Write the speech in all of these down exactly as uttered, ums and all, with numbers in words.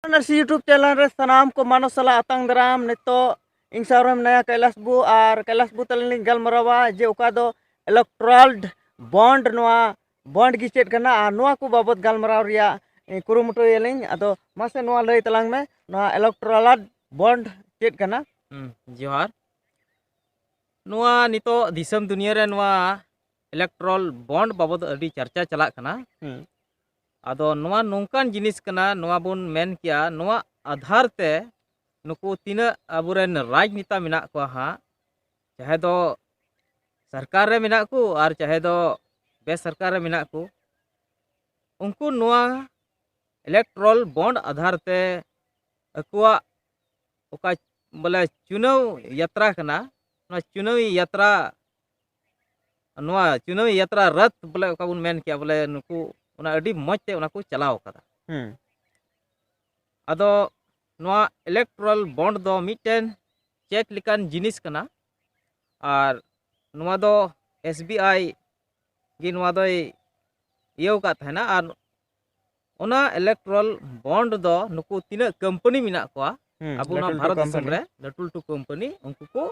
Narsi YouTube channel ᱨᱮ ᱥᱟᱱᱟᱢ ᱠᱚ ᱢᱟᱱᱚᱥ ᱥᱟᱞᱟᱜ ᱟᱛᱟᱝ ᱫᱟᱨᱟᱢ᱾ ᱱᱤᱛᱚᱜ ᱤᱧ ᱥᱟᱶ ᱨᱮ ᱢᱮᱱᱟᱭᱟ ᱠᱟᱭᱞᱟᱥ ᱵᱩ, ᱟᱨ ᱠᱟᱭᱞᱟᱥ ᱵᱩ ᱛᱟᱹᱞᱤᱧ ᱞᱤᱧ ᱜᱟᱞᱢᱟᱨᱟᱣᱟ ᱡᱮ ᱚᱠᱟ ᱫᱚ ᱤᱞᱮᱠᱴᱳᱨᱟᱞ ᱵᱚᱱᱰ ᱱᱚᱣᱟ ᱵᱚᱱᱰ ᱜᱮ ᱪᱮᱫ ᱠᱟᱱᱟ, ᱟᱨ ᱱᱚᱣᱟ ᱠᱚ ᱵᱟᱵᱚᱛ ᱜᱟᱞᱢᱟᱨᱟᱣ ᱨᱮᱭᱟᱜ ᱠᱩᱨᱩᱢᱩᱴᱩᱭᱟᱞᱤᱧ᱾ ᱟᱫᱚ ᱢᱟᱥᱮ ᱱᱚᱣᱟ ᱞᱟᱹᱭ ᱛᱟᱞᱟᱝ ᱢᱮ, ᱱᱚᱣᱟ ᱤᱞᱮᱠᱴᱳᱨᱟᱞ ᱵᱚᱱᱰ ᱪᱮᱫ ᱠᱟᱱᱟ? ᱦᱩᱸ, ᱡᱚᱦᱟᱨ᱾ ᱱᱚᱣᱟ ᱱᱤᱛᱚᱜ ᱫᱤᱥᱚᱢ ᱫᱩᱱᱤᱭᱟᱹ ᱨᱮ ᱱᱚᱣᱟ ᱤᱞᱮᱠᱴᱳᱨᱟᱞ ᱵᱚᱱᱰ ᱵᱟᱵᱚᱫ ᱟᱹᱰᱤ ᱪᱟᱨᱪᱟ ᱪᱟᱞᱟᱜ ᱠᱟᱱᱟ᱾ ᱦᱩᱸ᱾ ᱟᱫᱚ ᱱᱚᱣᱟ ᱱᱚᱝᱠᱟᱱ ᱡᱤᱱᱤᱥ ᱠᱟᱱᱟ, ᱱᱚᱣᱟ ᱵᱚᱱ ᱢᱮᱱ ᱠᱮᱭᱟ, ᱱᱚᱣᱟ ᱟᱫᱷᱟᱨ ᱛᱮ ᱱᱩᱠᱩ ᱛᱤᱱᱟᱹᱜ ᱟᱵᱚᱨᱮᱱ ᱨᱟᱡᱽᱱᱮᱛᱟ ᱢᱮᱱᱟᱜ ᱠᱚᱣᱟ ᱦᱟᱸᱜ, ᱪᱟᱦᱮ ᱫᱚ ᱥᱚᱨᱠᱟᱨ ᱨᱮ ᱢᱮᱱᱟᱜ ᱠᱚ ᱟᱨ ᱪᱟᱦᱮ ᱫᱚ ᱵᱮᱥᱚᱨᱠᱟᱨ ᱨᱮ ᱢᱮᱱᱟᱜ ᱠᱚ, ᱩᱱᱠᱩ ᱱᱚᱣᱟ ᱤᱞᱮᱠᱴᱳᱨᱟᱞ ᱵᱚᱱᱰ ᱟᱫᱷᱟᱨ ᱛᱮ ᱟᱠᱚᱣᱟᱜ ᱚᱠᱟ ᱵᱚᱞᱮ ᱪᱩᱱᱟᱹᱣ ᱭᱟᱛᱨᱟ ᱠᱟᱱᱟ, ᱱᱚᱣᱟ ᱪᱩᱱᱟᱹᱣ ᱭᱟᱛᱨᱟ, ᱱᱚᱣᱟ ᱪᱩᱱᱟᱹᱣ ᱭᱟᱛᱨᱟ ᱨᱟᱛ ᱵᱚᱞᱮ ᱚᱠᱟ ᱵᱚᱱ ᱢᱮᱱ ᱠᱮᱭᱟ, ᱵᱚᱞᱮ ᱱᱩᱠᱩ ᱚᱱᱟ ᱟᱹᱰᱤ ᱢᱚᱡᱽ ᱛᱮ ᱚᱱᱟ ᱠᱚ ᱪᱟᱞᱟᱣ ᱠᱟᱫᱟ᱾ ᱦᱩᱸ᱾ ᱟᱫᱚ ᱱᱚᱣᱟ ᱤᱞᱮᱠᱴᱳᱨᱟᱞ ᱵᱚᱱᱰ ᱫᱚ ᱢᱤᱫᱴᱮᱱ ᱪᱮᱠ ᱞᱮᱠᱟᱱ ᱡᱤᱱᱤᱥ ᱠᱟᱱᱟ, ᱟᱨ ᱱᱚᱣᱟ ᱫᱚ SBI ᱜᱮ ᱱᱚᱣᱟ ᱫᱚᱭ ᱤᱭᱟᱹᱣ ᱟᱠᱟᱫ ᱛᱟᱦᱮᱱᱟ᱾ ᱟᱨ ᱚᱱᱟ ᱤᱞᱮᱠᱴᱳᱨᱟᱞ ᱵᱚᱱᱰ ᱫᱚ ᱱᱩᱠᱩ ᱛᱤᱱᱟᱹᱜ ᱠᱳᱢᱯᱟᱱᱤ ᱢᱮᱱᱟᱜ ᱠᱚᱣᱟ ᱦᱩᱸ, ᱟᱵᱚ ᱱᱚᱣᱟ ᱞᱟᱹᱴᱩ ᱞᱟᱹᱴᱩ ᱵᱷᱟᱨᱚᱛ ᱫᱤᱥᱚᱢ ᱠᱳᱢᱯᱟᱱᱤ᱾ ᱨᱮ, ᱞᱟᱹᱴᱩ ᱞᱟᱹᱴᱩ ᱠᱳᱢᱯᱟᱱᱤ, ᱩᱱᱠᱩ ᱠᱚ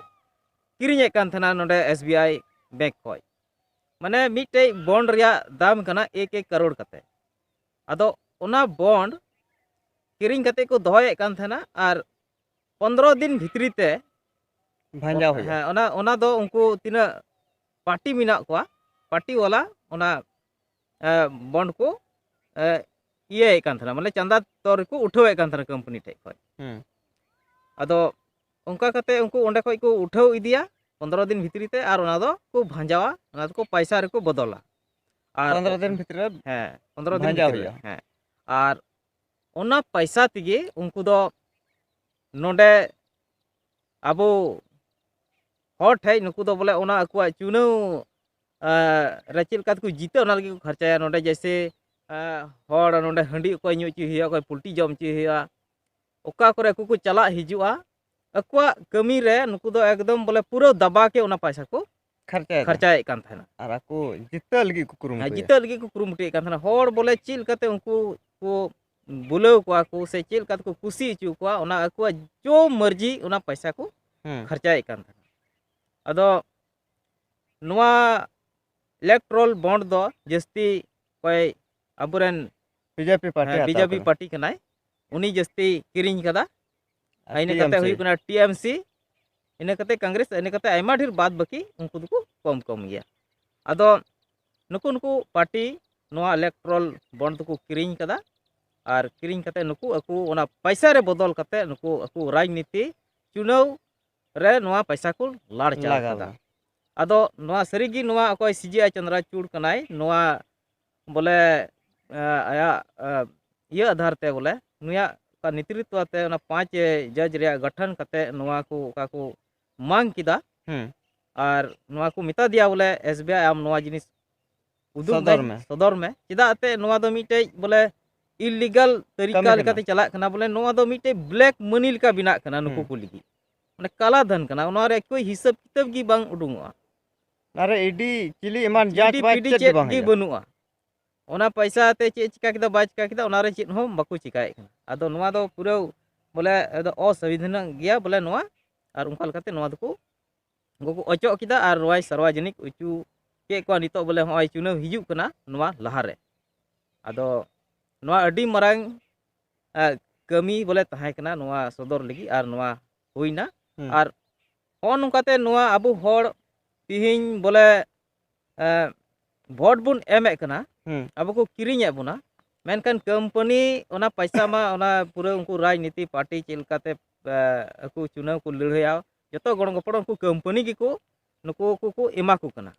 ᱠᱤᱨᱤᱧᱮᱫ ᱠᱟᱱ ᱛᱟᱦᱮᱱᱟ ᱱᱚᱰᱮ SBI ᱵᱮᱝᱠ ᱠᱷᱚᱡ᱾ ᱢᱟᱱᱮ ᱢᱤᱫᱴᱮᱡ ᱵᱚᱱᱰ ᱨᱮᱭᱟᱜ ᱫᱟᱢ ᱠᱟᱱᱟ ᱮᱠ ᱮᱠ ᱠᱟᱨᱳᱲ ᱠᱟᱛᱮ᱾ ᱟᱫᱚ ᱚᱱᱟ ᱵᱚᱱᱰ ᱠᱤᱨᱤᱧ ᱠᱟᱛᱮ ᱠᱚ ᱫᱚᱦᱚᱭᱮᱫ ᱠᱟᱱ ᱛᱟᱦᱮᱱᱟ, ᱟᱨ ᱯᱚᱱᱫᱽᱨᱚ ᱫᱤᱱ ᱵᱷᱤᱛᱨᱤ ᱛᱮ ᱵᱷᱟᱸᱡᱟᱣ ᱦᱩᱭᱩᱜᱼᱟ᱾ ᱦᱮᱸ, ᱚᱱᱟ, ᱚᱱᱟ ᱫᱚ ᱩᱱᱠᱩ ᱛᱤᱱᱟᱹᱜ ᱯᱟᱨᱴᱤ ᱢᱮᱱᱟᱜ ᱠᱚᱣᱟ, ᱯᱟᱨᱴᱤ ᱣᱟᱞᱟ ᱚᱱᱟ, ᱮ, ᱵᱚᱱᱰ ᱠᱚ, ᱮ, ᱤᱭᱟᱹᱭᱮᱫ ᱠᱟᱱ ᱛᱟᱦᱮᱱᱟ, ᱢᱟᱱᱮ ᱪᱟᱸᱫᱟ ᱛᱚᱨ ᱨᱮᱠᱚ ᱩᱴᱷᱟᱹᱣᱮᱫ ᱠᱟᱱ ᱛᱟᱦᱮᱱᱟ ᱠᱳᱢᱯᱟᱱᱤ ᱴᱷᱮᱡ ᱠᱷᱚᱡ᱾ ᱦᱩᱸ᱾ ᱟᱫᱚ ᱚᱱᱠᱟ ᱠᱟᱛᱮ ᱩᱱᱠᱩ ᱚᱸᱰᱮ ᱠᱷᱚᱡ ᱠᱚ ᱩᱴᱷᱟᱹᱣ ᱤᱫᱤᱭᱟ ᱯᱚᱱᱫᱽᱨᱚ ᱫᱤᱱ ᱵᱷᱤᱛᱨᱤ ᱛᱮ, ᱟᱨ ᱚᱱᱟ ᱫᱚ ᱠᱚ ᱵᱷᱟᱸᱡᱟᱣᱟ, ᱚᱱᱟ ᱫᱚᱠᱚ ᱯᱚᱭᱥᱟ ᱨᱮᱠᱚ ᱵᱚᱫᱚᱞᱟ᱾ ᱟᱨ ᱯᱚᱱᱫᱽᱨᱚ ᱫᱤᱱ ᱵᱷᱤᱛᱨᱤ ᱨᱮ ᱦᱮᱸ, ᱯᱚᱱᱫᱽᱨᱚ ᱫᱤᱱ ᱵᱷᱟᱸᱡᱟᱣ ᱵᱷᱤᱛᱨᱤ ᱨᱮ᱾ ᱦᱩᱭᱩᱜᱼᱟ᱾ ᱦᱮᱸ᱾ ᱟᱨ ᱚᱱᱟ ᱯᱚᱭᱥᱟ ᱛᱮᱜᱮ ᱩᱱᱠᱩ ᱫᱚ ᱱᱚᱰᱮ ᱟᱵᱚ ᱦᱚᱲ ᱴᱷᱮᱡ ᱱᱩᱠᱩ ᱫᱚ ᱵᱚᱞᱮ ᱚᱱᱟ ᱟᱠᱚᱣᱟᱜ ᱪᱩᱱᱟᱹᱣ, ᱮ, ᱨᱮ ᱪᱮᱫ ᱞᱮᱠᱟ ᱛᱮᱠᱚ ᱡᱤᱛᱟᱹᱜ, ᱚᱱᱟ ᱞᱟᱹᱜᱤᱫ ᱠᱚ ᱠᱷᱚᱨᱪᱟᱭᱟ᱾ ᱱᱚᱰᱮ ᱡᱮᱭᱥᱮ, ᱮ, ᱦᱚᱲ ᱱᱚᱰᱮ ᱦᱟᱺᱰᱤ ᱚᱠᱚᱭ ᱧᱩ ᱦᱚᱪᱚᱭ ᱦᱩᱭᱩᱜᱼᱟ, ᱚᱠᱚᱭ ᱯᱩᱞᱴᱤ ᱡᱚᱢ ᱦᱚᱪᱚᱭ ᱦᱩᱭᱩᱜᱼᱟ, ᱚᱠᱟ ᱠᱚᱨᱮ ᱟᱠᱚ ᱠᱚ ᱪᱟᱞᱟᱜ ᱦᱤᱡᱩᱜᱼᱟ, ᱟᱠᱚᱣᱟᱜ ᱠᱟᱹᱢᱤ ᱨᱮ ᱱᱩᱠᱩ ᱫᱚ ᱮᱠᱫᱚᱢ ᱵᱚᱞᱮ ᱯᱩᱨᱟᱹ ᱫᱟᱵᱟ ᱠᱮ ᱚᱱᱟ ᱯᱚᱭᱥᱟ ᱠᱚ ᱠᱷᱚᱨᱪᱟᱭᱮᱫᱟ᱾ ᱠᱷᱚᱨᱪᱟᱭᱮᱫ ᱠᱟᱱ ᱛᱟᱦᱮᱱᱟ᱾ ᱟᱨ ᱟᱠᱚ ᱡᱤᱛᱟᱹᱜ ᱞᱟᱹᱜᱤᱫ ᱠᱚ ᱦᱮᱸ, ᱠᱩᱨᱩᱢᱩᱴᱩᱭᱟ᱾ ᱡᱤᱛᱟᱹᱜ ᱞᱟᱹᱜᱤᱫ ᱠᱚ ᱠᱩᱨᱩᱢᱩᱴᱩᱭᱮᱫ ᱠᱟᱱ ᱛᱟᱦᱮᱱᱟ᱾ ᱦᱚᱲ ᱵᱚᱞᱮ ᱪᱮᱫ ᱞᱮᱠᱟᱛᱮ ᱩᱱᱠᱩ ᱠᱚ ᱵᱩᱞᱟᱹᱣ ᱠᱚᱣᱟ ᱠᱚ ᱥᱮ ᱪᱮᱫ ᱞᱮᱠᱟ ᱛᱮᱠᱚ ᱠᱩᱥᱤ ᱦᱚᱪᱚ ᱠᱚᱣᱟ, ᱚᱱᱟ ᱟᱠᱚᱣᱟᱜ ᱡᱚᱢ ᱢᱟᱹᱨᱡᱤ ᱚᱱᱟ ᱯᱚᱭᱥᱟ ᱠᱚ ᱦᱩᱸ᱾ ᱠᱷᱚᱨᱪᱟᱭᱮᱫ ᱠᱟᱱ ᱛᱟᱦᱮᱱᱟ᱾ ᱟᱫᱚ ᱱᱚᱣᱟ ᱤᱞᱮᱠᱴᱨᱚᱞ ᱵᱚᱱᱰ ᱫᱚ ᱡᱟᱹᱥᱛᱤ ᱚᱠᱚᱭ ᱟᱵᱚᱨᱮᱱ ᱵᱤᱡᱮᱯᱤ ᱯᱟᱨᱴᱤ ᱦᱟᱛᱟᱣ ᱵᱤᱡᱮᱯᱤ ᱠᱟᱫᱟ᱾ ᱯᱟᱨᱴᱤ ᱠᱟᱱᱟᱭ, ᱩᱱᱤ ᱡᱟᱹᱥᱛᱤ ᱠᱤᱨᱤᱧ ᱠᱟᱫᱟ᱾ ᱟᱨ ᱤᱱᱟᱹ ᱠᱟᱛᱮ ᱴᱤ ᱮᱢ ᱥᱤ᱾ ᱦᱩᱭᱩᱜ ᱠᱟᱱᱟ ᱴᱤ ᱮᱢ ᱥᱤ, ᱤᱱᱟᱹ ᱠᱟᱛᱮ ᱠᱚᱝᱜᱨᱮᱥ, ᱤᱱᱟᱹ ᱠᱟᱛᱮ ᱟᱭᱢᱟ ᱰᱷᱮᱨ ᱵᱟᱫ ᱵᱟᱹᱠᱤ ᱩᱱᱠᱩ ᱫᱚᱠᱚ ᱠᱚᱢ ᱠᱚᱢ ᱜᱮᱭᱟ᱾ ᱟᱫᱚ ᱱᱩᱠᱩ ᱱᱩᱠᱩ ᱯᱟᱨᱴᱤ ᱱᱚᱣᱟ ᱤᱞᱮᱠᱴᱨᱚᱞ ᱵᱚᱱᱰ ᱫᱚᱠᱚ ᱠᱤᱨᱤᱧ ᱠᱟᱫᱟ, ᱟᱨ ᱠᱤᱨᱤᱧ ᱠᱟᱛᱮ ᱱᱩᱠᱩ ᱟᱠᱚ ᱚᱱᱟ ᱯᱚᱭᱥᱟ ᱨᱮ ᱵᱚᱫᱚᱞ ᱠᱟᱛᱮ ᱱᱩᱠᱩ ᱟᱠᱚ ᱨᱟᱡᱽᱱᱤᱛᱤ ᱪᱩᱱᱟᱹᱣ ᱨᱮ ᱱᱚᱣᱟ ᱯᱚᱭᱥᱟ ᱠᱚ ᱞᱟᱲᱪᱟᱣ ᱞᱟᱜᱟᱣ ᱠᱟᱫᱟ᱾ ᱫᱟ᱾ ᱟᱫᱚ ᱱᱚᱣᱟ ᱥᱟᱹᱨᱤᱜᱮ ᱱᱚᱣᱟ ᱚᱠᱚᱭ ᱥᱤ ᱡᱮ ᱟᱭ ᱪᱚᱱᱫᱨᱟᱪᱩᱲ ᱠᱟᱱᱟᱭ, ᱱᱚᱣᱟ ᱵᱚᱞᱮ ᱮ, ᱟᱭᱟᱜ ᱮ, ᱤᱭᱟᱹ ᱟᱫᱷᱟᱨ ᱛᱮ ᱵᱚᱞᱮ ᱱᱩᱭᱟᱜ ᱚᱠᱟ ᱱᱮᱛᱨᱤᱛᱣ ᱛᱮ ᱚᱱᱟ ᱯᱟᱸᱪ ᱡᱟᱡᱽ ᱨᱮᱭᱟᱜ ᱜᱚᱴᱷᱚᱱ ᱠᱟᱛᱮ ᱱᱚᱣᱟ ᱠᱚ ᱚᱠᱟ ᱠᱚ ᱢᱟᱝ ᱠᱮᱫᱟ, ᱦᱩᱸ᱾ ᱟᱨ ᱱᱚᱣᱟ ᱠᱚ ᱢᱮᱛᱟ ᱫᱮᱭᱟ ᱵᱚᱞᱮ ᱮᱥ ᱵᱤ ᱟᱭ ᱟᱢ ᱱᱚᱣᱟ ᱡᱤᱱᱤᱥ ᱩᱫᱩᱜ ᱥᱚᱫᱚᱨ ᱢᱮ, ᱢᱮ᱾ ᱥᱚᱫᱚᱨ ᱢᱮ᱾ ᱪᱮᱫᱟᱜ ᱛᱮ ᱱᱚᱣᱟ ᱫᱚ ᱢᱤᱫᱴᱮᱡ ᱵᱚᱞᱮ ᱤᱞᱤᱜᱟᱞ ᱛᱟᱹᱨᱤᱠᱟ ᱠᱟᱹᱢᱤ ᱞᱮᱠᱟᱛᱮ ᱠᱟᱱᱟ᱾ ᱪᱟᱞᱟᱜ ᱠᱟᱱᱟ, ᱵᱚᱞᱮ ᱱᱚᱣᱟ ᱫᱚ ᱢᱤᱫᱴᱮᱡ ᱵᱞᱮᱠ ᱢᱟᱹᱱᱤ ᱞᱮᱠᱟ ᱵᱮᱱᱟᱜ ᱠᱟᱱᱟ ᱱᱩᱠᱩ ᱦᱩᱸ᱾ ᱠᱚ ᱞᱟᱹᱜᱤᱫ᱾ ᱢᱟᱱᱮ ᱠᱟᱞᱟ ᱫᱷᱟᱱ ᱠᱟᱱᱟ, ᱚᱱᱟ ᱨᱮ ᱠᱳᱭ ᱦᱤᱥᱟᱹᱵ ᱠᱤᱛᱟᱹᱵ ᱜᱮ ᱵᱟᱝ ᱩᱰᱩᱝᱚᱜᱼᱟ᱾ ᱟᱨ ᱤ ᱰᱤ ᱪᱤᱞᱤ ᱮᱢᱟᱱ ᱡᱟᱸᱪ ᱤ ᱰᱤ ᱵᱟᱪ ᱯᱤ ᱰᱤ ᱪᱮᱫ ᱪᱮᱫ ᱜᱮ ᱵᱟᱝ ᱜᱮ ᱦᱩᱭᱩᱜᱼᱟ᱾ ᱵᱟᱹᱱᱩᱜᱼᱟ᱾ ᱚᱱᱟ ᱯᱚᱭᱥᱟ ᱛᱮ ᱪᱮᱫ ᱪᱤᱠᱟ ᱠᱮᱫᱟ ᱵᱟᱭ ᱪᱤᱠᱟ ᱠᱮᱫᱟ, ᱚᱱᱟ ᱨᱮ ᱪᱮᱫ ᱦᱚᱸ ᱵᱟᱠᱚ ᱪᱤᱠᱟᱭᱮᱫ ᱠᱟᱱᱟ᱾ ᱟᱫᱚ ᱱᱚᱣᱟ ᱫᱚ ᱯᱩᱨᱟᱹ ᱵᱚᱞᱮ ᱟᱫᱚ ᱚᱥᱚᱝᱵᱤᱫᱷᱟᱱᱤᱠ ᱜᱮᱭᱟ ᱵᱚᱞᱮ ᱱᱚᱣᱟ, ᱟᱨ ᱚᱱᱠᱟ ᱞᱮᱠᱟᱛᱮ ᱱᱚᱣᱟ ᱫᱚᱠᱚ ᱩᱱᱠᱩ ᱠᱚ ᱚᱪᱚᱜ ᱠᱮᱫᱟ ᱟᱨ ᱱᱚᱣᱟ ᱥᱟᱨᱣᱟᱡᱚᱱᱤᱠ ᱚᱪᱚ ᱠᱮᱫ ᱠᱚᱣᱟ᱾ ᱱᱤᱛᱚᱜ ᱵᱚᱞᱮ ᱦᱚᱸᱜᱼᱚᱭ ᱪᱩᱱᱟᱹᱣ ᱦᱤᱡᱩᱜ ᱠᱟᱱᱟ ᱱᱚᱣᱟ ᱞᱟᱦᱟᱨᱮ᱾ ᱟᱫᱚ ᱱᱚᱣᱟ ᱟᱹᱰᱤ ᱢᱟᱨᱟᱝ ᱮ, ᱠᱟᱹᱢᱤ ᱵᱚᱞᱮ ᱛᱟᱦᱮᱸ ᱠᱟᱱᱟ ᱱᱚᱣᱟ ᱥᱚᱫᱚᱨ ᱞᱟᱹᱜᱤᱫ, ᱟᱨ ᱱᱚᱣᱟ ᱦᱩᱭᱱᱟ᱾ ᱦᱩᱸ᱾ ᱟᱨ ᱦᱚᱸᱜᱼᱚ ᱱᱚᱝᱠᱟᱛᱮ ᱱᱚᱣᱟ ᱟᱵᱚ ᱦᱚᱲ ᱛᱤᱦᱤᱧ ᱵᱚᱞᱮ ᱮ, ᱵᱷᱳᱴ ᱵᱚᱱ ᱮᱢᱮᱫ ᱠᱟᱱᱟ, ᱦᱩᱸ᱾ ᱟᱵᱚ ᱠᱚ ᱠᱤᱨᱤᱧᱮᱫ ᱵᱚᱱᱟ, ᱢᱮᱱᱠᱷᱟᱱ ᱠᱳᱢᱯᱟᱱᱤ ᱚᱱᱟ ᱯᱚᱭᱥᱟ ᱢᱟ ᱚᱱᱟ ᱯᱩᱨᱟᱹ ᱩᱱᱠᱩ ᱨᱟᱡᱽᱱᱤᱛᱤ ᱯᱟᱨᱴᱤ ᱪᱮᱫ ᱞᱮᱠᱟᱛᱮ ᱮ, ᱟᱠᱚ ᱪᱩᱱᱟᱹᱣ ᱠᱚ ᱞᱟᱹᱲᱦᱟᱹᱭᱟ, ᱡᱚᱛᱚ ᱜᱚᱲᱚ ᱜᱚᱯᱚᱲᱚ ᱩᱱᱠᱩ ᱠᱳᱢᱯᱟᱱᱤ ᱜᱮᱠᱚ ᱱᱩᱠᱩ ᱠᱚᱠᱚ ᱮᱢᱟ ᱠᱚ ᱠᱟᱱᱟ᱾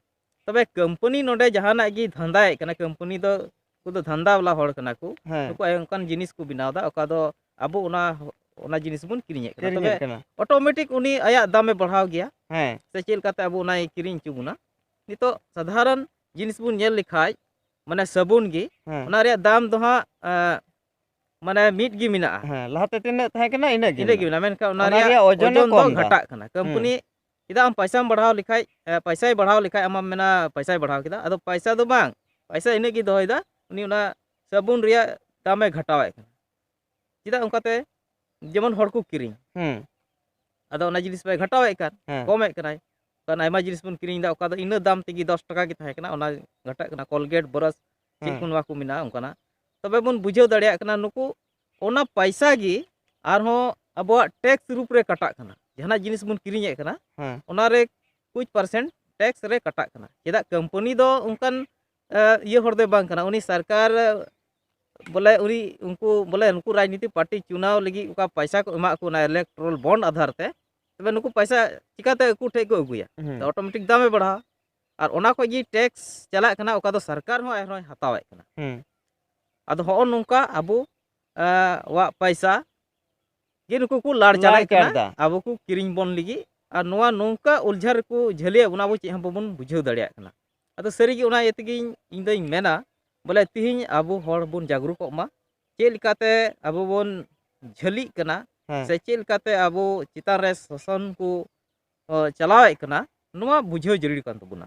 ᱛᱚᱵᱮ ᱠᱳᱢᱯᱟᱱᱤ ᱱᱚᱰᱮ ᱡᱟᱦᱟᱱᱟᱜ ᱜᱮ ᱫᱷᱟᱱᱫᱟᱭᱮᱫ ᱠᱟᱱᱟ, ᱠᱳᱢᱯᱟᱱᱤ ᱫᱚ ᱩᱱᱠᱩ ᱫᱚ ᱫᱷᱟᱱᱫᱟ ᱵᱟᱞᱟ ᱦᱚᱲ ᱠᱟᱱᱟ ᱠᱚ᱾ ᱦᱮᱸ᱾ ᱱᱩᱠᱩ ᱚᱱᱠᱟᱱ ᱡᱤᱱᱤᱥ ᱠᱚ ᱵᱮᱱᱟᱣ ᱮᱫᱟ, ᱚᱠᱟ ᱫᱚ ᱟᱵᱚ ᱚᱱᱟ, ᱚᱱᱟ ᱡᱤᱱᱤᱥ ᱵᱚᱱ ᱠᱤᱨᱤᱧᱮᱫ ᱠᱟᱱᱟ᱾ ᱠᱤᱨᱤᱧᱮᱫ ᱛᱚᱵᱮ ᱠᱟᱱᱟ᱾ ᱚᱴᱳᱢᱮᱴᱤᱠ ᱩᱱᱤ ᱟᱭᱟᱜ ᱫᱟᱢᱮ ᱵᱟᱲᱦᱟᱣ ᱜᱮᱭᱟ᱾ ᱦᱮᱸ᱾ ᱥᱮ ᱪᱮᱫ ᱞᱮᱠᱟᱛᱮ ᱟᱵᱚ ᱚᱱᱟᱭ ᱠᱤᱨᱤᱧ ᱦᱚᱪᱚ ᱵᱚᱱᱟ? ᱱᱤᱛᱚᱜ ᱥᱟᱫᱷᱟᱨᱚᱱ ᱡᱤᱱᱤᱥ ᱵᱚᱱ ᱧᱮᱞ ᱞᱮᱠᱷᱟᱡ, ᱢᱟᱱᱮ ᱥᱟᱵᱚᱱ ᱜᱮ, ᱦᱮᱸ᱾ ᱚᱱᱟ ᱨᱮᱭᱟᱜ ᱫᱟᱢ ᱫᱚ ᱦᱟᱸᱜ ᱮ, ᱢᱟᱱᱮ ᱢᱤᱫ ᱜᱮ ᱢᱮᱱᱟᱜᱼᱟ᱾ ᱦᱮᱸ, ᱞᱟᱦᱟᱛᱮ ᱛᱤᱱᱟᱹᱜ ᱛᱟᱦᱮᱸ ᱠᱟᱱᱟ, ᱤᱱᱟᱹᱜ ᱜᱮ ᱤᱱᱟᱹᱜ ᱜᱮ ᱢᱮᱱᱟᱜᱼᱟ᱾ ᱢᱮᱱᱟᱜᱼᱟ, ᱢᱮᱱᱠᱷᱟᱱ ᱚᱱᱟ ᱚᱱᱟ ᱨᱮᱭᱟᱜ ᱨᱮᱭᱟᱜ ᱳᱡᱚᱱ ᱳᱡᱚᱱ ᱦᱚᱸ ᱫᱚ ᱠᱚᱢ ᱫᱟ᱾ ᱜᱷᱟᱴᱟᱜ ᱠᱟᱱᱟ᱾ ᱠᱳᱢᱯᱟᱱᱤ ᱪᱮᱫᱟᱜ ᱟᱢ ᱯᱚᱭᱥᱟᱢ ᱵᱟᱲᱦᱟᱣ ᱞᱮᱠᱷᱟᱡ, ᱮ, ᱯᱚᱭᱥᱟᱭ ᱵᱟᱲᱦᱟᱣ ᱞᱮᱠᱷᱟᱡ ᱟᱢᱟᱢ ᱢᱮᱱᱟ ᱯᱚᱭᱥᱟᱭ ᱵᱟᱲᱦᱟᱣ ᱠᱮᱫᱟ, ᱟᱫᱚ ᱯᱚᱭᱥᱟ ᱫᱚ ᱵᱟᱝ, ᱯᱚᱭᱥᱟ ᱤᱱᱟᱹᱜ ᱜᱮ ᱫᱚᱦᱚᱭᱮᱫᱟ᱾ ᱩᱱᱤ ᱚᱱᱟ ᱥᱟᱵᱚᱱ ᱨᱮᱭᱟᱜ ᱫᱟᱢᱮ ᱜᱷᱟᱴᱟᱣᱮᱫ ᱠᱟᱱᱟ᱾ ᱪᱮᱫᱟᱜ ᱚᱱᱠᱟᱛᱮ? ᱡᱮᱢᱚᱱ ᱦᱚᱲ ᱠᱚ ᱠᱤᱨᱤᱧ, ᱦᱩᱸ᱾ ᱟᱫᱚ ᱚᱱᱟ ᱡᱤᱱᱤᱥ ᱵᱟᱭ ᱜᱷᱟᱴᱟᱣᱮᱫ ᱠᱟᱱ, ᱦᱮᱸ᱾ ᱠᱚᱢᱮᱫ ᱠᱟᱱᱟᱭ᱾ ᱠᱟᱨᱚᱱ ᱟᱭᱢᱟ ᱡᱤᱱᱤᱥ ᱵᱚᱱ ᱠᱤᱨᱤᱧ ᱮᱫᱟ, ᱚᱠᱟ ᱫᱚ ᱤᱱᱟᱹ ᱫᱟᱢ ᱛᱮᱜᱮ ᱫᱚᱥ ᱴᱟᱠᱟ ᱜᱮ ᱛᱟᱦᱮᱸ ᱠᱟᱱᱟ, ᱚᱱᱟ ᱜᱷᱟᱴᱟᱜ ᱠᱟᱱᱟ᱾ ᱠᱚᱞᱜᱮᱴ, ᱵᱨᱟᱥ, ᱪᱮᱫ ᱠᱚ ᱦᱮᱸ᱾ ᱱᱚᱣᱟ ᱠᱚ ᱢᱮᱱᱟᱜᱼᱟ ᱚᱱᱠᱟᱱᱟᱜ᱾ ᱛᱚᱵᱮ ᱵᱚᱱ ᱵᱩᱡᱷᱟᱹᱣ ᱫᱟᱲᱮᱭᱟᱜ ᱠᱟᱱᱟ, ᱱᱩᱠᱩ ᱚᱱᱟ ᱯᱟᱭᱥᱟ ᱜᱮ ᱟᱨᱦᱚᱸ ᱟᱵᱚᱣᱟᱜ ᱴᱮᱠᱥ ᱨᱩᱯ ᱨᱮ ᱠᱟᱴᱟᱜ ᱠᱟᱱᱟ᱾ ᱡᱟᱦᱟᱸᱱᱟᱜ ᱡᱤᱱᱤᱥ ᱵᱚᱱ ᱠᱤᱨᱤᱧᱮᱫ ᱠᱟᱱᱟ, ᱦᱮᱸ᱾ ᱚᱱᱟ ᱨᱮ ᱠᱩᱪ ᱯᱟᱨᱥᱮᱱᱴ ᱴᱮᱠᱥ ᱨᱮ ᱠᱟᱴᱟᱜ ᱠᱟᱱᱟ᱾ ᱪᱮᱫᱟᱜ? ᱠᱳᱢᱯᱟᱱᱤ ᱫᱚ ᱚᱱᱠᱟᱱ, ᱮ, ᱤᱭᱟᱹ ᱦᱚᱲ ᱫᱚᱭ ᱵᱟᱝ ᱠᱟᱱᱟ᱾ ᱩᱱᱤ ᱥᱚᱨᱠᱟᱨ, ᱵᱚᱞᱮ, ᱩᱱᱤ, ᱩᱱᱠᱩ, ᱵᱚᱞᱮ, ᱱᱩᱠᱩ ᱨᱟᱡᱽᱱᱤᱛᱤ ᱯᱟᱨᱴᱤ ᱪᱩᱱᱟᱣ ᱞᱟᱹᱜᱤᱫ ᱚᱠᱟ ᱯᱟᱭᱥᱟ ᱠᱚ ᱮᱢᱟ ᱠᱚ ᱚᱱᱟ ᱤᱞᱮᱠᱴᱳᱨᱟᱞ ᱵᱚᱱᱰ ᱟᱫᱷᱟᱨ ᱛᱮ, ᱛᱚᱵᱮ ᱱᱩᱠᱩ ᱯᱟᱭᱥᱟ ᱪᱤᱠᱟᱛᱮ ᱟᱠᱚ ᱴᱷᱮᱡ ᱠᱚ ᱟᱹᱜᱩᱭᱟ? ᱦᱩᱸ᱾ ᱛᱚ ᱚᱴᱳᱢᱮᱴᱤᱠ ᱫᱟᱢᱮ ᱵᱟᱲᱦᱟᱣᱟ᱾ ᱟᱨ ᱚᱱᱟ ᱠᱷᱚᱡ ᱜᱮ ᱴᱮᱠᱥ ᱪᱟᱞᱟᱜ ᱠᱟᱱᱟ, ᱚᱠᱟ ᱫᱚ ᱥᱚᱨᱠᱟᱨ ᱦᱚᱸ ᱟᱨᱦᱚᱸᱭ ᱦᱟᱛᱟᱣᱮᱫ ᱠᱟᱱᱟ᱾ ᱦᱩᱸ᱾ ᱟᱫᱚ ᱦᱚᱸᱜᱼᱚ ᱱᱚᱝᱠᱟ ᱟᱵᱚ, ᱮ, ᱣᱟᱜ ᱯᱟᱭᱥᱟ ᱜᱮ ᱱᱩᱠᱩ ᱠᱚ ᱞᱟᱲ ᱪᱟᱞᱮᱫ ᱞᱟᱲ ᱠᱟᱱᱟ, ᱪᱟᱞᱫᱟ᱾ ᱟᱵᱚ ᱠᱚ ᱠᱤᱨᱤᱧ ᱵᱚᱱ ᱞᱟᱹᱜᱤᱫ᱾ ᱟᱨ ᱱᱚᱣᱟ ᱱᱚᱝᱠᱟ ᱩᱞᱡᱷᱟ ᱨᱮᱠᱚ ᱡᱷᱟᱹᱞᱤᱭᱮᱫ ᱵᱚᱱᱟ, ᱟᱵᱚ ᱪᱮᱫ ᱦᱚᱸ ᱵᱟᱵᱚᱱ ᱵᱩᱡᱷᱟᱹᱣ ᱫᱟᱲᱮᱭᱟᱜ ᱠᱟᱱᱟ᱾ ᱟᱫᱚ ᱥᱟᱹᱨᱤᱜᱮ ᱚᱱᱟ ᱤᱭᱟᱹ ᱛᱮᱜᱮ ᱤᱧ, ᱤᱧ ᱫᱚᱧ ᱢᱮᱱᱟ, ᱵᱚᱞᱮ, ᱛᱤᱦᱤᱧ ᱟᱵᱚ ᱦᱚᱲ ᱵᱚᱱ ᱡᱟᱜᱽᱨᱩᱠᱚᱜ ᱢᱟ, ᱪᱮᱫ ᱞᱮᱠᱟᱛᱮ ᱟᱵᱚ ᱵᱚᱱ ᱡᱷᱟᱹᱞᱤᱜ ᱠᱟᱱᱟ, ᱦᱮᱸ᱾ ᱥᱮ ᱪᱮᱫ ᱞᱮᱠᱟᱛᱮ ᱟᱵᱚ ᱪᱮᱛᱟᱱ ᱨᱮ ᱥᱟᱥᱚᱱ ᱠᱚ, ᱚ, ᱪᱟᱞᱟᱣᱮᱫ ᱠᱟᱱᱟ, ᱱᱚᱣᱟ ᱵᱩᱡᱷᱟᱹᱣ ᱡᱟᱹᱨᱩᱲ ᱠᱟᱱ ᱛᱟᱵᱚᱱᱟ᱾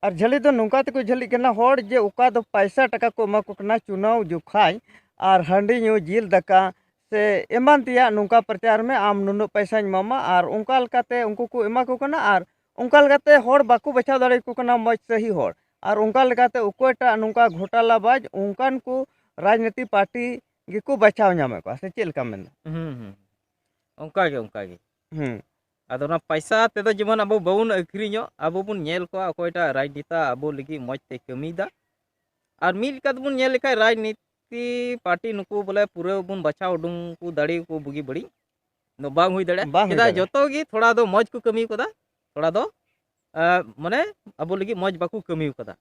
ᱟᱨ ᱡᱷᱟᱹᱞᱤ ᱫᱚ ᱱᱚᱝᱠᱟ ᱛᱮᱠᱚ ᱡᱷᱟᱹᱞᱤᱜ ᱠᱟᱱᱟ, ᱦᱚᱲ ᱡᱮ ᱚᱠᱟ ᱫᱚ ᱯᱟᱭᱥᱟ ᱴᱟᱠᱟ ᱠᱚ ᱮᱢᱟ ᱠᱚ ᱠᱟᱱᱟ ᱪᱩᱱᱟᱣ ᱡᱚᱠᱷᱟᱡ, ᱟᱨ ᱦᱟᱺᱰᱤ ᱧᱩ, ᱡᱤᱞ ᱫᱟᱠᱟ ᱥᱮ ᱮᱢᱟᱱ ᱛᱮᱭᱟᱜ, ᱱᱚᱝᱠᱟ ᱯᱨᱚᱪᱟᱨ ᱢᱮ, ᱟᱢ ᱱᱩᱱᱟᱹᱜ ᱯᱟᱭᱥᱟᱧ ᱮᱢᱟᱢᱟ, ᱟᱨ ᱚᱱᱠᱟ ᱞᱮᱠᱟᱛᱮ ᱩᱱᱠᱩ ᱠᱚ ᱮᱢᱟ ᱠᱚ ᱠᱟᱱᱟ, ᱟᱨ ᱚᱱᱠᱟ ᱞᱮᱠᱟᱛᱮ ᱦᱚᱲ ᱵᱟᱠᱚ ᱵᱟᱪᱷᱟᱣ ᱫᱟᱲᱮᱭᱟᱠᱚ ᱠᱟᱱᱟ ᱢᱚᱡᱽ ᱥᱟᱹᱦᱤ ᱦᱚᱲ, ᱟᱨ ᱚᱱᱠᱟ ᱞᱮᱠᱟᱛᱮ ᱚᱠᱚᱭᱴᱟᱜ ᱱᱚᱝᱠᱟ ᱜᱷᱚᱴᱟᱞᱟᱵᱟᱡᱽ, ᱚᱱᱠᱟᱱ ᱠᱚ ᱨᱟᱡᱽᱱᱤᱛᱤ ᱯᱟᱨᱴᱤ ᱜᱮᱠᱚ ᱵᱟᱪᱷᱟᱣ ᱧᱟᱢᱮᱫ ᱠᱚᱣᱟ, ᱥᱮ ᱪᱮᱫ ᱞᱮᱠᱟᱢ ᱢᱮᱱᱫᱟ? ᱦᱩᱸ, ᱦᱩᱸ᱾ ᱚᱱᱠᱟ ᱜᱮ, ᱚᱱᱠᱟ ᱜᱮ᱾ ᱦᱩᱸ᱾ ᱟᱫᱚ ᱚᱱᱟ ᱯᱟᱭᱥᱟ ᱛᱮᱫᱚ ᱡᱮᱢᱚᱱ ᱟᱵᱚ ᱵᱟᱵᱚᱱ ᱟᱹᱠᱷᱨᱤᱧᱚᱜ, ᱟᱵᱚ ᱵᱚᱱ ᱧᱮᱞ ᱠᱚᱣᱟ ᱚᱠᱚᱭᱴᱟᱜ ᱨᱟᱡᱽᱱᱮᱛᱟ ᱟᱵᱚ ᱞᱟᱹᱜᱤᱫ ᱢᱚᱡᱽ ᱛᱮ ᱠᱟᱹᱢᱤᱭᱮᱫᱟ᱾ ᱟᱨ ᱢᱤᱫ ᱞᱮᱠᱟ ᱛᱮᱵᱚᱱ ᱧᱮᱞ ᱞᱮᱠᱷᱟᱡ ᱨᱟᱡᱽᱱᱤᱛᱤ ᱯᱟᱨᱴᱤ ᱱᱩᱠᱩ ᱵᱚᱞᱮ ᱯᱩᱨᱟᱹ ᱵᱚᱱ ᱵᱟᱪᱷᱟᱣ ᱩᱰᱩᱝ ᱠᱚ ᱫᱟᱲᱮ ᱠᱚ ᱵᱩᱜᱤ ᱵᱟᱹᱲᱤᱡ ᱫᱚ ᱵᱟᱝ ᱦᱩᱭ ᱫᱟᱲᱮᱭᱟᱜᱼᱟ᱾ ᱵᱟᱝ ᱦᱩᱭ ᱪᱮᱫᱟᱜ? ᱫᱟᱲᱮᱭᱟᱜᱼᱟ᱾ ᱡᱚᱛᱚ ᱜᱮ ᱛᱷᱚᱲᱟ ᱫᱚ ᱢᱚᱡᱽ ᱠᱚ ᱠᱟᱹᱢᱤ ᱠᱟᱫᱟ, ᱛᱷᱚᱲᱟ ᱫᱚ, ᱟ, ᱢᱟᱱᱮ ᱟᱵᱚ ᱞᱟᱹᱜᱤᱫ ᱢᱚᱡᱽ ᱵᱟᱠᱚ ᱠᱟᱹᱢᱤ ᱠᱟᱫᱟ᱾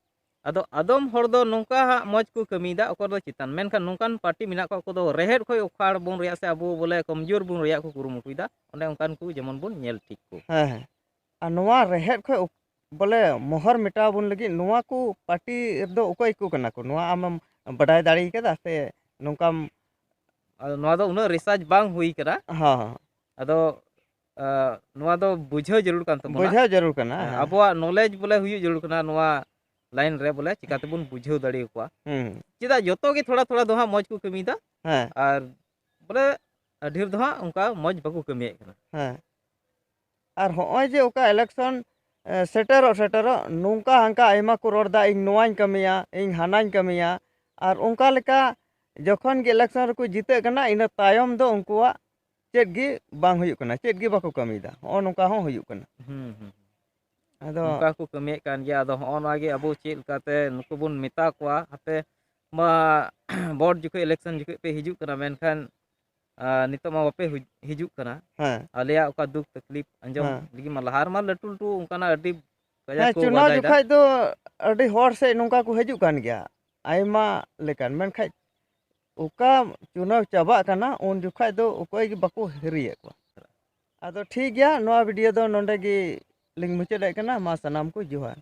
ᱟᱫᱚ ᱟᱫᱚᱢ ᱦᱚᱲ ᱫᱚ ᱱᱚᱝᱠᱟ ᱦᱟᱸᱜ ᱢᱚᱡᱽ ᱠᱚ ᱠᱟᱹᱢᱤᱭᱮᱫᱟ, ᱚᱠᱚᱭ ᱫᱚ ᱪᱮᱛᱟᱱ᱾ ᱢᱮᱱᱠᱷᱟᱱ ᱱᱚᱝᱠᱟᱱ ᱯᱟᱨᱴᱤ ᱢᱮᱱᱟᱜ ᱠᱚᱣᱟ, ᱚᱠᱚᱭ ᱫᱚ ᱨᱮᱦᱮᱫ ᱠᱷᱚᱡ ᱩᱠᱷᱟᱲ ᱵᱚᱱ ᱨᱮᱭᱟᱜ ᱥᱮ ᱟᱵᱚ ᱵᱚᱞᱮ ᱠᱚᱢᱡᱳᱨ ᱵᱚᱱ ᱨᱮᱭᱟᱜ ᱠᱚ ᱠᱩᱨᱩᱢᱩᱴᱩᱭᱮᱫᱟ᱾ ᱚᱱᱮ ᱚᱱᱠᱟᱱ ᱠᱚ ᱡᱮᱢᱚᱱ ᱵᱚᱱ ᱧᱮᱞ ᱴᱷᱤᱠ ᱠᱚ᱾ ᱦᱮᱸ, ᱦᱮᱸ᱾ ᱟᱨ ᱱᱚᱣᱟ ᱨᱮᱦᱮᱫ ᱠᱷᱚᱡ ᱩᱠ-, ᱵᱚᱞᱮ ᱢᱚᱦᱚᱨ ᱢᱮᱴᱟᱣ ᱵᱚᱱ ᱞᱟᱹᱜᱤᱫ ᱱᱚᱣᱟ ᱠᱚ ᱯᱟᱨᱴᱤ ᱨᱮᱫᱚ ᱚᱠᱚᱭ ᱠᱚ ᱠᱟᱱᱟ ᱠᱚ? ᱱᱚᱣᱟ ᱟᱢᱮᱢ ᱵᱟᱰᱟᱭ ᱫᱟᱲᱮ ᱠᱟᱫᱟ ᱥᱮ ᱱᱚᱝᱠᱟᱢ? ᱟᱫᱚ ᱱᱚᱣᱟ ᱫᱚ ᱩᱱᱟᱹᱜ ᱨᱤᱥᱟᱨᱪ ᱵᱟᱝ ᱦᱩᱭ ᱠᱟᱱᱟ᱾ ᱦᱚᱸ, ᱦᱚᱸ᱾ ᱟᱫᱚ, ᱟ, ᱱᱚᱣᱟ ᱫᱚ ᱵᱩᱡᱷᱟᱹᱣ ᱡᱟᱹᱨᱩᱲ ᱠᱟᱱ ᱛᱟᱵᱚᱱᱟ᱾ ᱵᱩᱡᱷᱟᱹᱣ ᱡᱟᱹᱨᱩᱲ ᱠᱟᱱᱟ, ᱦᱮᱸ, ᱦᱮᱸ᱾ ᱟᱵᱚᱣᱟᱜ ᱱᱚᱞᱮᱡᱽ ᱵᱚᱞᱮ ᱦᱩᱭᱩᱜ ᱡᱟᱹᱨᱩᱲ ᱠᱟᱱᱟ᱾ ᱱᱚᱣᱟ line ᱨᱮ ᱵᱚᱞᱮ ᱪᱤᱠᱟᱹ ᱛᱮᱵᱚᱱ ᱵᱩᱡᱷᱟᱹᱣ ᱫᱟᱲᱮ ᱟᱠᱚᱣᱟ᱾ ᱦᱩᱸ᱾ ᱪᱮᱫᱟᱜ ᱡᱚᱛᱚ ᱜᱮ ᱛᱷᱚᱲᱟ ᱛᱷᱚᱲᱟ ᱫᱚ ᱦᱟᱸᱜ ᱢᱚᱡᱽ ᱠᱚ ᱠᱟᱹᱢᱤᱭᱮᱫᱟ᱾ ᱦᱮᱸ᱾ ᱟᱨ ᱵᱚᱞᱮ ᱰᱷᱮᱨ ᱫᱚ ᱦᱟᱸᱜ ᱚᱱᱠᱟ ᱢᱚᱡᱽ ᱵᱟᱠᱚ ᱠᱟᱹᱢᱤᱭᱮᱫ ᱠᱟᱱᱟ᱾ ᱦᱮᱸ᱾ ᱟᱨ ᱦᱚᱸᱜᱼᱚᱭ ᱡᱮ ᱚᱠᱟ election, ᱮ, ᱥᱮᱴᱮᱨᱚᱜ ᱥᱮᱴᱮᱨᱚᱜ ᱱᱚᱝᱠᱟ ᱦᱟᱱᱠᱟ ᱟᱭᱢᱟ ᱠᱚ ᱨᱚᱲ ᱮᱫᱟ, "ᱤᱧ ᱱᱚᱣᱟᱧ ᱠᱟᱹᱢᱤᱭᱟ, ᱤᱧ ᱦᱟᱱᱟᱧ ᱠᱟᱹᱢᱤᱭᱟ", ᱟᱨ ᱚᱱᱠᱟ ᱞᱮᱠᱟ ᱡᱚᱠᱷᱚᱱ ᱜᱮ election ᱨᱮᱠᱚ ᱡᱤᱛᱟᱹᱜ ᱠᱟᱱᱟ, ᱤᱱᱟᱹ ᱛᱟᱭᱚᱢ ᱫᱚ ᱩᱱᱠᱩᱣᱟᱜ ᱪᱮᱫ ᱜᱮ ᱵᱟᱝ ᱦᱩᱭᱩᱜ ᱠᱟᱱᱟ, ᱪᱮᱫ ᱜᱮ ᱵᱟᱠᱚ ᱠᱟᱹᱢᱤᱭᱮᱫᱟ᱾ ᱦᱚᱸᱜᱼᱚ ᱱᱚᱝᱠᱟ ᱦᱚᱸ ᱦᱩᱭᱩᱜ ᱠᱟᱱᱟ᱾ ᱦᱩᱸ, ᱦᱩᱸ᱾ ᱟᱫᱚ ᱱᱚᱝᱠᱟ ᱠᱚ ᱠᱟᱹᱢᱤᱭᱮᱫ ᱠᱟᱱ ᱜᱮᱭᱟ᱾ ᱟᱫᱚ ᱦᱚᱸᱜᱼᱚ ᱱᱚᱣᱟ ᱜᱮ ᱟᱵᱚ ᱪᱮᱫ ᱞᱮᱠᱟᱛᱮ ᱱᱩᱠᱩ ᱵᱚᱱ ᱢᱮᱛᱟ ᱠᱚᱣᱟ, ᱦᱟᱯᱮ ᱢᱟ vote ᱡᱚᱠᱷᱚᱱ, election ᱡᱚᱠᱷᱚᱱ ᱯᱮ ᱦᱤᱡᱩᱜ ᱠᱟᱱᱟ, ᱢᱮᱱᱠᱷᱟᱱ, ᱟ, ᱱᱤᱛᱚᱜ ᱢᱟ ᱵᱟᱯᱮ ᱦᱩᱡ-, ᱦᱤᱡᱩᱜ ᱠᱟᱱᱟ᱾ ᱦᱮᱸ᱾ ᱟᱞᱮᱭᱟᱜ ᱚᱠᱟ ᱫᱩᱠ ᱛᱟᱠᱞᱤᱯ ᱟᱸᱡᱚᱢ ᱦᱮᱸ᱾ ᱞᱟᱹᱜᱤᱫ ᱢᱟ ᱞᱟᱦᱟ ᱨᱮᱢᱟ ᱞᱟᱹᱴᱩ ᱞᱟᱹᱴᱩ ᱚᱱᱠᱟᱱᱟᱜ ᱟᱹᱰᱤ ᱠᱟᱡᱟᱠ ᱦᱮᱸ, ᱠᱚ ᱪᱩᱱᱟᱣ ᱵᱟᱰᱟᱭᱮᱫᱟ᱾ ᱡᱚᱠᱷᱟᱡ ᱫᱚ ᱟᱹᱰᱤ ᱦᱚᱲ ᱥᱮᱫ ᱱᱚᱝᱠᱟ ᱠᱚ ᱦᱤᱡᱩᱜ ᱠᱟᱱ ᱜᱮᱭᱟ, ᱟᱭᱢᱟ ᱞᱮᱠᱟᱱ᱾ ᱢᱮᱱᱠᱷᱟᱡ ᱚᱠᱟ ᱪᱩᱱᱟᱣ ᱪᱟᱵᱟᱜ ᱠᱟᱱᱟ, ᱩᱱ ᱡᱚᱠᱷᱟᱡ ᱫᱚ ᱚᱠᱚᱭ ᱜᱮ ᱵᱟᱠᱚ ᱦᱤᱨᱤᱭᱮᱫ ᱠᱚᱣᱟ᱾ ᱟᱫᱚ ᱴᱷᱤᱠ ᱜᱮᱭᱟ, ᱱᱚᱣᱟ video ᱫᱚ ᱱᱚᱰᱮ ᱜᱮ ᱞᱤᱧ ᱢᱩᱪᱟᱹᱫ ᱮᱫ ᱠᱟᱱᱟ᱾ ᱢᱟ ᱥᱟᱱᱟᱢ ᱠᱚ ᱡᱚᱦᱟᱨ᱾